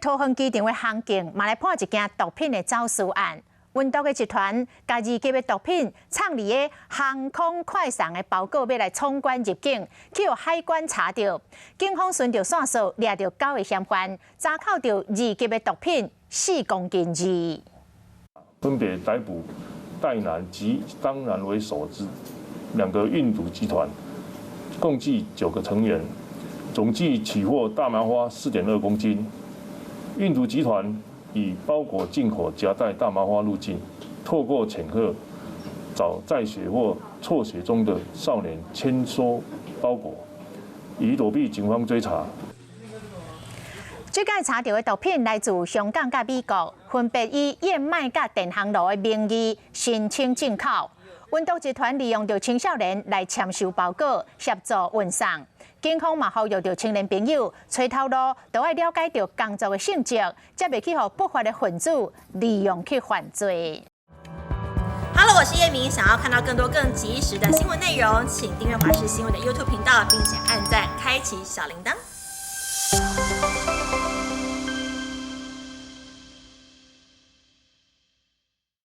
桃園機場的航警嘛來破一件毒品的走私案。運毒的集團共二級的毒品藏佇个航空快送的包裹，欲來闖關入境，去予海關查著。警方循著線索掠著九个嫌犯，查扣著二級的毒品4公斤2。分別逮捕戴南及當然為首之兩個運毒集團，共計九個成員，總計起獲大麻花4.2公斤。運毒集團以包裹進口夾帶大麻花入境，透過掮客找在學或輟學中的少年簽收包裹，以躲避警方追查。這擺查著的毒品來自香港佮美國，分別以燕麥佮電烘爐的名義申請進口。運毒集團利用著青少年來簽收包裹，協助運送。警方嘛呼籲著青年朋友，揣頭路都愛了解著工作的性質，才袂去予不法的分子利用去犯罪。 Hello，我是葉明，想要看到更多更及時的新聞內容，請訂閱華視新聞的 YouTube 頻道，並且按讚開啟小鈴鐺。